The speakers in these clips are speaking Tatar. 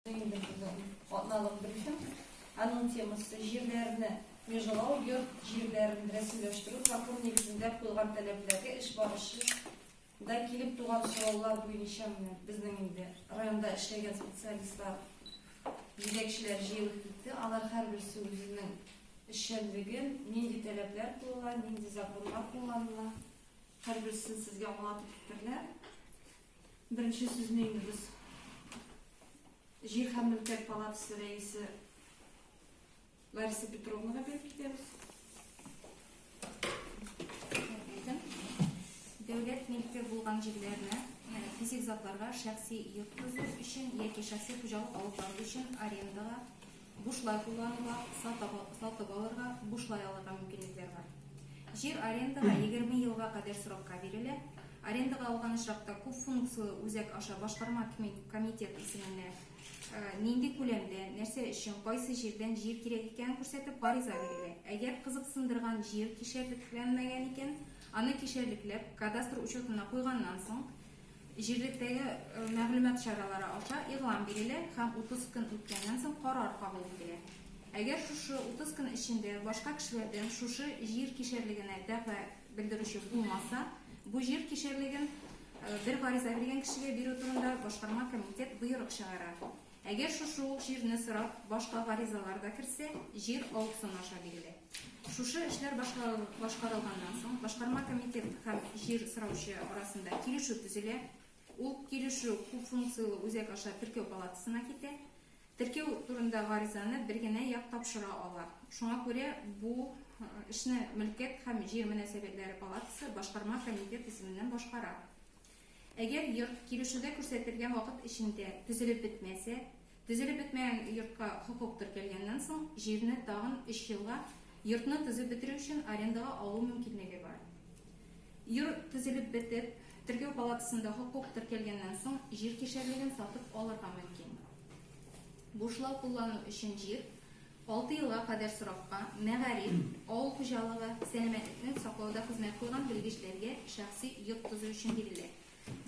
Инде безнең атналык брифинг. Аның темасы җирләрне межалау, йорт җирләрен рәсмиләштерү, закон нигезендә куелган таләпләргә эш барышы да килеп туган сораулар буенча менә безнең инде районда эшләгән специалистлар, җитәкчеләр җыелып китте. Алар һәрберсе үзенең эшчәнлеген, нинди таләпләр куела, нинди законнар кулланыла, һәрберсен сезгә аңлатып китерләр. Беренче сүзне инде без Җир һәм мөлкәт палатасы рәисе Лариса Петровнага биреп китәбез. Дәүләт милке булган җирләрне физик затларга шәхси йорт төзү өчен яки шәхси хуҗалык алып бару өчен арендага, бушлай куллануга, сатып алырга, бушлай алырга мөмкинлекләр бар. Җир арендага 20 елга кадәр срокка бирелә. Арендага алган очракта күп функцияле үзәк аша башкарма комитет исеменә нинди күләмдә, нәрсә өчен, кайсы җирдән җир кирәк икәнен күрсәтеп гариза бирелә. Әгәр кызыксындырган җир кишәрлекләнмәгән икән, аны кишәрлекләп, кадастр учетына куйганнан соң, Җирлектәге мәгълүмат чаралары аша игълан бирелә һәм 30 көн үткәннән соң карар кабул ителә. Әгәр шушы 30 көн эчендә башка кешеләрдән шушы җир кишәрлегенә дәгъва белдерүче булмаса, бу җир кишәрлеген бер гариза биргән кешегә бирү турында башкарма комитет боерык чыгара. Әгәр шушы ук җирне сорап башка гаризалар да керсә, җир аукцион аша бирелә. Шушы эшләр башкарылганнан соң, башкарма комитет һәм җир сораучы арасында килешү төзелә. Ул килешү күп функцияле үзәк аша теркәү палатасына китә. Теркәү турында гаризаны бер генә як тапшыра ала. Шуңа күрә бу эшне мөлкәт һәм җир мөнәсәбәтләре палатасы башкарма комитет исеменнән башкара. Әгәр йорт килешүдә күрсәтелгән вакыт эчендә төзелеп бетмәсә, төзелеп бетмәгән йортка хокук теркәлгәннән соң, җирне тагын өч елга йортны төзеп бетерү өчен арендага алу мөмкинлеге бар. Йорт төзелеп бетеп, теркәү палатасында хокук теркәлгәннән соң, җир кишәрлеген сатып алырга мөмкин. Бушлау куллану өчен җир алты елга кадәр срокка мәгариф, авыл хуҗалыгы, сәламәтлекне саклауда хезмәт куйган белгечләргә шәхси йорт төзү өчен бирелә.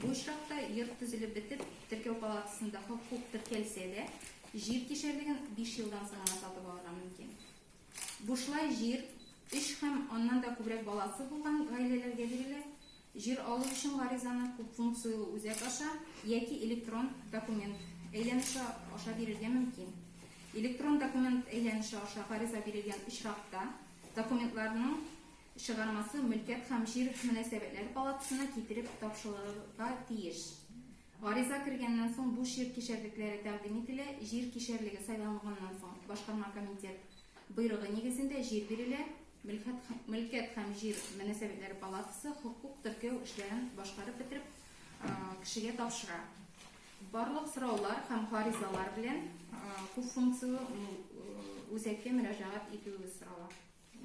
Бу очракта йорт төзелеп бетеп, теркәү палатасында хокук теркәлсә дә, җир кишәрлеген биш елдан соң гына сатып алырга мөмкин. Бушлай җир өч һәм аннан да күбрәк баласы булган гаиләләргә бирелә. Җир алу өчен гаризаны күпфункцияле үзәк аша яки электрон документ әйләнеше аша бирергә мөмкин. Электрон документ әйләнеше аша гариза бирелгән очракта, документларның чыгармасы Мөлкәт һәм җир мөнәсәбәтләре палатасына китереп тапшырылырга тиеш. Гариза кергәннән соң буш җир кишәрлекләре тәкъдим ителә, җир кишәрлеге сайланганнан соң башкарма комитет боерыгы нигезендә җир бирелә. Мөлкәт һәм җир мөнәсәбәтләре палатасы хокук теркәү эшләрен башкарып бетереп, кешегә тапшыра. Барлык сораулар һәм гаризалар белән күп функцияле үзәккә мөрәҗәгать итүегез сорала.